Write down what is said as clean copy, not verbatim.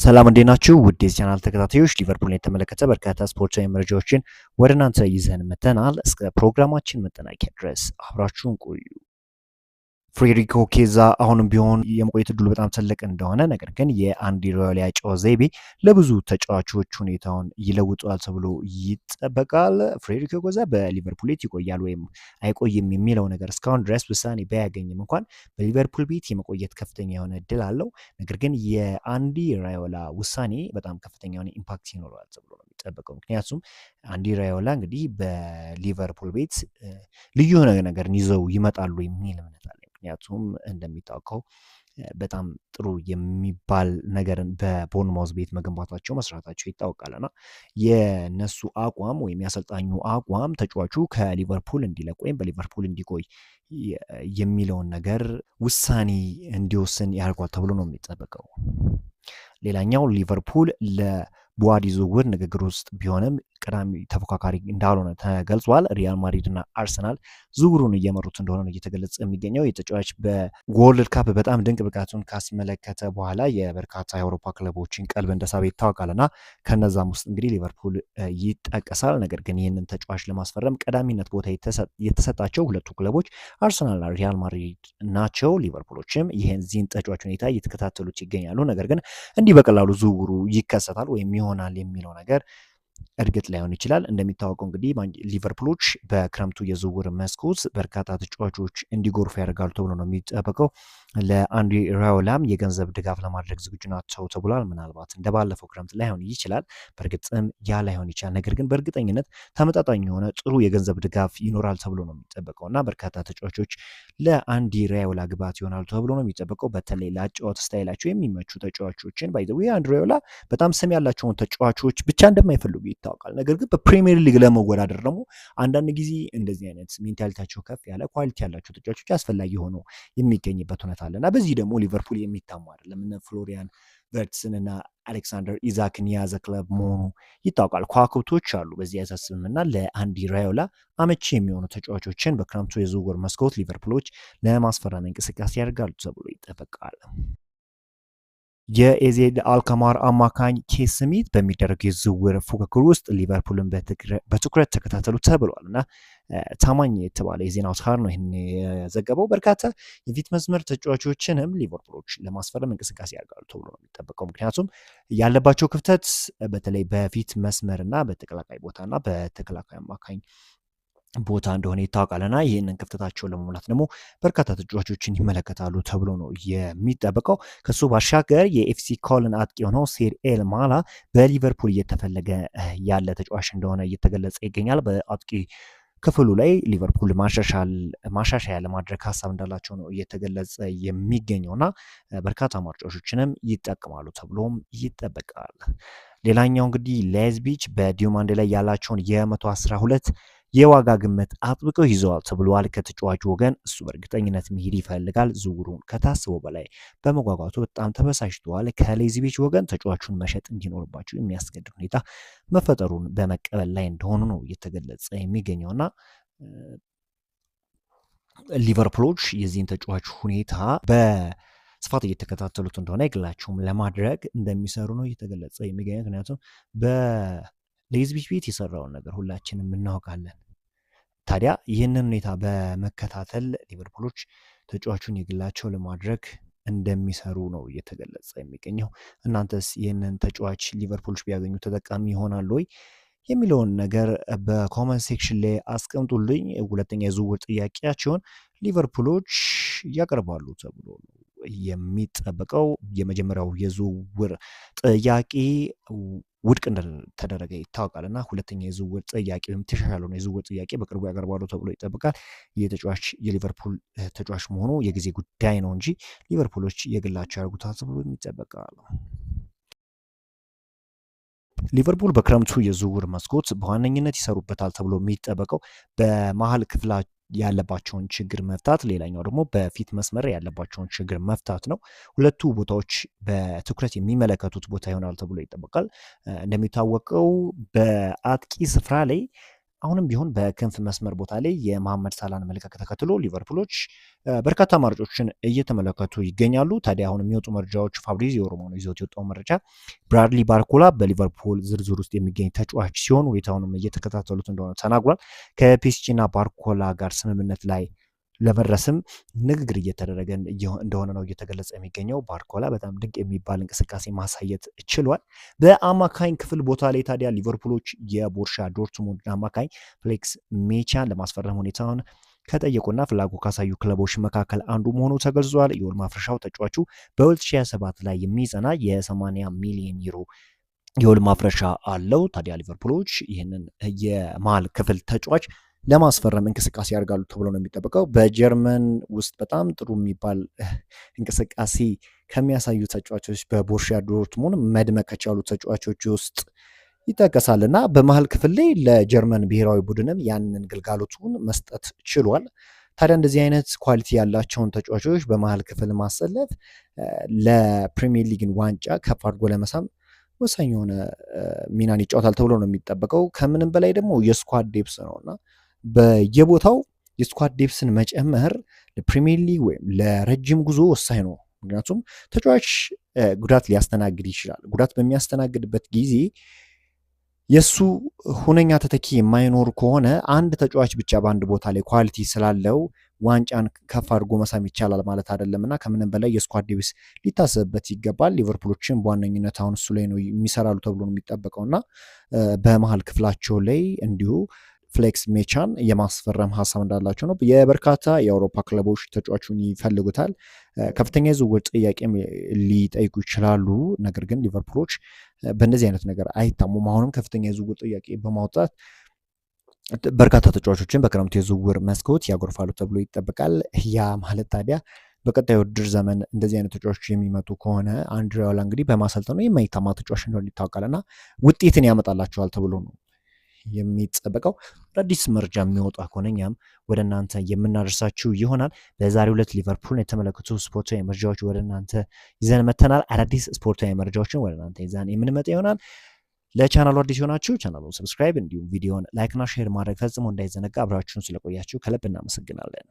ሰላም እንዴት ናችሁ? ውድ የቻናል ተከታታዮች፣ ሊቨርፑልን የተመለከተ በርካታ ስፖርታዊ መረጃዎችን ወደ እናንተ ይዘን መጥተናል። እስከ ፕሮግራማችን መጠናቀቂያ ድረስ አብራችሁን ቆዩ። ፍሬድሪኮ ኬዛ አሁንም ቢሆን የመቆየት እድሉ በጣም ትልቅ እንደሆነ፣ ነገር ግን የአንዲ ራዮላ የጨዋታ ዘይቤ ለብዙ ተጫዋቾች ሁኔታውን ይለውጠዋል ተብሎ ይጠበቃል። ፍሬድሪኮ ኬዛ በሊቨርፑል ቤት ይቆያል ወይም አይቆይም የሚለው ነገር እስካሁን ድረስ ውሳኔ ባያገኝም እንኳን በሊቨርፑል ቤት የመቆየት ከፍተኛ የሆነ እድል አለው። ነገር ግን የአንዲ ራዮላ ውሳኔ በጣም ከፍተኛ የሆነ impact ይኖረዋል ተብሎ ነው የሚጠበቀው። ምክንያቱም አንዲ ራዮላ እንግዲህ በሊቨርፑል ቤት ልዩ የሆነ ነገርን ይዘው ይመጣሉ የሚል እምነት አለ። ምክንያቱም እንደሚታወቀው በጣም ጥሩ የሚባል ነገርን በቦርንማውዝ ቤት መገንባታቸው መስራታቸው ይታወቃልና የነሱ አቋም ወይም የአሰልጣኙ አቋም ተጫዋቹ ከሊቨርፑል እንዲለቅ ወይም በሊቨርፑል እንዲቆይ የሚለውን ነገር ውሳኔ እንዲወስን ያደርጓል ተብሎ ነው የሚጠበቀው። ሌላኛው ሊቨርፑል ለቡዋዲ ዝውውር ንግግር ውስጥ ቢሆንም ቀዳሚ ተፎካካሪ እንዳልሆነ ተገልጿል። ሪያል ማድሪድ እና አርሰናል ዝውውሩን እየመሩት እንደሆነ ነው እየተገለጸ የሚገኘው። የተጫዋች በ World Cup በጣም ድንቅ ብቃቱን ካስመለከተ በኋላ የበርካታ የአውሮፓ ክለቦችን ቀልብ እንደሳበ ይታወቃል እና ከነዛም ውስጥ እንግዲህ ሊቨርፑል ይጠቀሳል። ነገር ግን ይህንን ተጫዋች ለማስፈረም ቀዳሚነት ቦታ የተሰጣቸው ሁለቱ ክለቦች አርሰናልና ሪያል ማድሪድ ናቸው። ሊቨርፑሎችም ይህን ተጫዋች ሁኔታ እየተከታተሉት ይገኛሉ። ነገር ግን እንዲህ በቀላሉ ዝውውሩ ይከሰታል ወይም ይሆናል የሚለው ነገር እርግጥ ላይሆን ይችላል። እንደሚታወቀው እንግዲህ ሊቨርፑሎች በክረምቱ የዝውውር መስኮት በርካታ ተጫዋቾች እንዲጎርፉ ያደርጋሉ ተብሎ ነው የሚጠበቀው። ለአንዲ ራዮላም የገንዘብ ድጋፍ ለማድረግ ዝግጁ ናቸው ተብሏል። ምናልባት እንደ ባለፈው ክረምት ላይሆን ይችላል። በእርግጥም ያ ላይሆን ይችላል። ነገር ግን በእርግጠኝነት ተመጣጣኝ የሆነ ጥሩ የገንዘብ ድጋፍ ይኖራል ተብሎ ነው የሚጠበቀው እና በርካታ ተጫዋቾች ለአንዲ ራዮላ ግብዓት ይሆናሉ ተብሎ ነው የሚጠበቀው። በተለይ ለአጨዋወት style ኣቸው የሚመቹ ተጫዋቾችን፣ by the way አንዲ ራዮላ በጣም ስም ያላቸውን ተጫዋቾች ብቻ እንደማይፈልጉ ይታወቃል። ነገር ግን በፕሪሚየር ሊግ ለመወዳደር ደግሞ አንዳንድ ጊዜ እንደዚህ አይነት mentality ያቸው ከፍ ያለ quality ያላቸው ተጫዋቾች አስፈላጊ ሆኖ የሚገኝበት ሁኔታ አለ እና በዚህ ደግሞ ሊቨርፑል የሚታማ አይደለም። እነ ፍሎሪያን ቨርትስን እና አሌክሳንደር ኢዛክን የያዘ ክለብ መሆኑ ይታወቃል። ከዋክብቶች አሉ፣ በዚህ አያሳስብም እና ለአንዲ ራዮላ አመቺ የሚሆኑ ተጫዋቾችን በክረምቱ የዝውውር መስኮት ሊቨርፑሎች ለማስፈረም እንቅስቃሴ ያደርጋሉ ተብሎ ይጠበቃል። የኤዜድ አልካማር አማካኝ ኬስ ስሚት በሚደረግ የዝውውር ፉክክር ውስጥ ሊቨርፑልን በትኩረት ተከታተሉ ተብሏል እና ታማኝ የተባለ የዜና አውታር ነው ይህን የዘገበው። በርካታ የፊት መስመር ተጫዋቾችንም ሊቨርፑሎች ለማስፈረም እንቅስቃሴ ያደርጋሉ ተብሎ ነው የሚጠበቀው። ምክንያቱም ያለባቸው ክፍተት በተለይ በፊት መስመርና በተከላካይ ቦታና በተከላካይ አማካኝ ቦታ እንደሆነ ይታወቃል እና ይህንን ክፍተታቸውን ለመሙላት ደግሞ በርካታ ተጫዋቾችን ይመለከታሉ ተብሎ ነው የሚጠበቀው። ከሱ ባሻገር የኤፍሲ ኮልን አጥቂ የሆነው ሴድ ኤል ማላ በሊቨርፑል እየተፈለገ ያለ ተጫዋች እንደሆነ እየተገለጸ ይገኛል። በአጥቂ ክፍሉ ላይ ሊቨርፑል ማሻሻያ ለማድረግ ሀሳብ እንዳላቸው ነው እየተገለጸ የሚገኘው እና በርካታ አማራጮችንም ይጠቀማሉ ተብሎም ይጠበቃል። ሌላኛው እንግዲህ ላይፕዚግ በዲዮማንዴ ላይ ያላቸውን የ112 የዋጋ ግምት አጥብቀው ይዘዋል ተብሏል። ከተጫዋቹ ወገን እሱ በእርግጠኝነት መሄድ ይፈልጋል። ዝውውሩን ከታሰበው በላይ በመጓጓቱ በጣም ተበሳጭተዋል። ከላይፕዚግ ወገን ተጫዋቹን መሸጥ እንዲኖርባቸው የሚያስገድድ ሁኔታ መፈጠሩን በመቀበል ላይ እንደሆኑ ነው እየተገለጸ የሚገኘውና ሊቨርፑሎች የዚህን ተጫዋች ሁኔታ በስፋት እየተከታተሉት እንደሆነ የግላቸውም ለማድረግ እንደሚሰሩ ነው እየተገለጸ የሚገኘው። ምክንያቱም በላይፕዚግ ቤት የሰራውን ነገር ሁላችንም እናውቃለን። ታዲያ ይህንን ሁኔታ በመከታተል ሊቨርፑሎች ተጫዋቹን የግላቸው ለማድረግ እንደሚሰሩ ነው እየተገለጸ የሚገኘው። እናንተስ ይህንን ተጫዋች ሊቨርፑሎች ቢያገኙ ተጠቃሚ ይሆናሉ ወይ የሚለውን ነገር በ comment section ላይ አስቀምጡልኝ። ሁለተኛ የዝውውር ጥያቄያቸውን ሊቨርፑሎች ያቀርባሉ ተብሎ ነው የሚጠበቀው። የመጀመሪያው የዝውውር ጥያቄ ውድቅ እንደተደረገ ይታወቃል እና ሁለተኛ የዝውውር ጥያቄ ወይም የተሻሻለውን የዝውውር ጥያቄ በቅርቡ ያቀርባሉ ተብሎ ይጠበቃል። ይህ ተጫዋች የሊቨርፑል ተጫዋች መሆኑ የጊዜ ጉዳይ ነው እንጂ ሊቨርፑሎች የግላቸው ያደርጉታል ተብሎ ይጠበቃል። ሊቨርፑል በክረምቱ የዝውውር መስኮት በዋነኝነት ይሰሩበታል ተብሎ የሚጠበቀው በመሀል ክፍላ ያለባቸውን ችግር መፍታት፣ ሌላኛው ደግሞ በፊት መስመር ያለባቸውን ችግር መፍታት ነው። ሁለቱ ቦታዎች በትኩረት የሚመለከቱት ቦታ ይሆናል ተብሎ ይጠበቃል። እንደሚታወቀው በአጥቂ ስፍራ ላይ አሁንም ቢሆን በክንፍ መስመር ቦታ ላይ የመሐመድ ሳላን መልቀቅ ተከትሎ ሊቨርፑሎች በርካታ አማራጮችን እየተመለከቱ ይገኛሉ። ታዲያ አሁን የሚወጡ መረጃዎች ፋብሪዚዮ ሮማኖ ይዞት የወጣው መረጃ ብራድሊ ባርኮላ በሊቨርፑል ዝርዝር ውስጥ የሚገኝ ተጫዋች ሲሆን ሁኔታውንም እየተከታተሉት እንደሆነ ተናግሯል። ከፒኤስጂ እና ባርኮላ ጋር ስምምነት ላይ ለመድረስም ንግግር እየተደረገ እንደሆነ ነው እየተገለጸ የሚገኘው። ባርኮላ በጣም ድንቅ የሚባል እንቅስቃሴ ማሳየት ችሏል። በአማካኝ ክፍል ቦታ ላይ ታዲያ ሊቨርፑሎች የቦርሻ ዶርትሙንድ አማካኝ ፌሊክስ ሜቻን ለማስፈረም ሁኔታውን ከጠየቁና ፍላጎት ካሳዩ ክለቦች መካከል አንዱ መሆኑ ተገልጿል። የውል ማፍረሻው ተጫዋቹ በ2027 ላይ የሚጸና የ80 ሚሊዮን ዩሮ የውል ማፍረሻ አለው። ታዲያ ሊቨርፑሎች ይህንን የመሃል ክፍል ተጫዋች ለማስፈረም እንቅስቃሴ ያደርጋሉ ተብሎ ነው የሚጠበቀው። በጀርመን ውስጥ በጣም ጥሩ የሚባል እንቅስቃሴ ከሚያሳዩ ተጫዋቾች በቦርሺያ ዶርትሙንድ መድመቅ ከቻሉ ተጫዋቾች ውስጥ ይጠቀሳል እና በመሀል ክፍል ላይ ለጀርመን ብሔራዊ ቡድንም ያንን ግልጋሎቱን መስጠት ችሏል። ታዲያ እንደዚህ አይነት quality ያላቸውን ተጫዋቾች በመሀል ክፍል ማሰለፍ ለፕሪሚየር ሊግን ዋንጫ ከፍ አድርጎ ለመሳም ወሳኝ የሆነ ሚናን ይጫወታል ተብሎ ነው የሚጠበቀው። ከምንም በላይ ደግሞ የ squad depth ነው እና በየቦታው የ squad depth ን መጨመር ለፕሪሚየር ሊግ ወይም ለረጅም ጉዞ ወሳኝ ነው። ምክንያቱም ተጫዋች ጉዳት ሊያስተናግድ ይችላል። ጉዳት በሚያስተናግድበት ጊዜ የእሱ ሁነኛ ተተኪ የማይኖር ከሆነ አንድ ተጫዋች ብቻ በአንድ ቦታ ላይ quality ስላለው ዋንጫን ከፍ አድርጎ መሳም ይቻላል ማለት አይደለም እና ከምንም በላይ የ squad depth ሊታሰብበት ይገባል። ሊቨርፑሎችን በዋነኝነት አሁን እሱ ላይ ነው የሚሰራሉ ተብሎ ነው የሚጠበቀው እና በመሀል ክፍላቸው ላይ እንዲሁ ፌሊክስ ሜቻን የማስፈረም ሀሳብ እንዳላቸው ነው። የበርካታ የአውሮፓ ክለቦች ተጫዋቹን ይፈልጉታል። ከፍተኛ የዝውውር ጥያቄም ሊጠይቁ ይችላሉ። ነገር ግን ሊቨርፑሎች በእንደዚህ አይነት ነገር አይታሙም። አሁንም ከፍተኛ የዝውውር ጥያቄ በማውጣት በርካታ ተጫዋቾችን በክረምቱ የዝውውር መስኮት ያጎርፋሉ ተብሎ ይጠበቃል። ያ ማለት ታዲያ በቀጣዩ ውድድር ዘመን እንደዚህ አይነት ተጫዋቾች የሚመጡ ከሆነ አንድሬ ኢራኦላ እንግዲህ በማሰልጠኑ የማይታማ ተጫዋች እንደሆነ ይታወቃል እና ውጤትን ያመጣላቸዋል ተብሎ ነው የሚጠበቀው። አዳዲስ መረጃ የሚወጣ ከሆነ እኛም ወደ እናንተ የምናደርሳችሁ ይሆናል። በዛሬው ዕለት ሊቨርፑልን የተመለከቱ ስፖርታዊ መረጃዎች ወደ እናንተ ይዘን መተናል። አዳዲስ ስፖርታዊ መረጃዎችን ወደ እናንተ ይዘን የምንመጣ ይሆናል። ለቻናሉ አዲስ የሆናችሁ ቻናሉን subscribe፣ እንዲሁም ቪዲዮን like ና share ማድረግ ፈጽሞ እንዳይዘነጋ። አብራችሁን ስለቆያችሁ ከልብ እናመሰግናለን።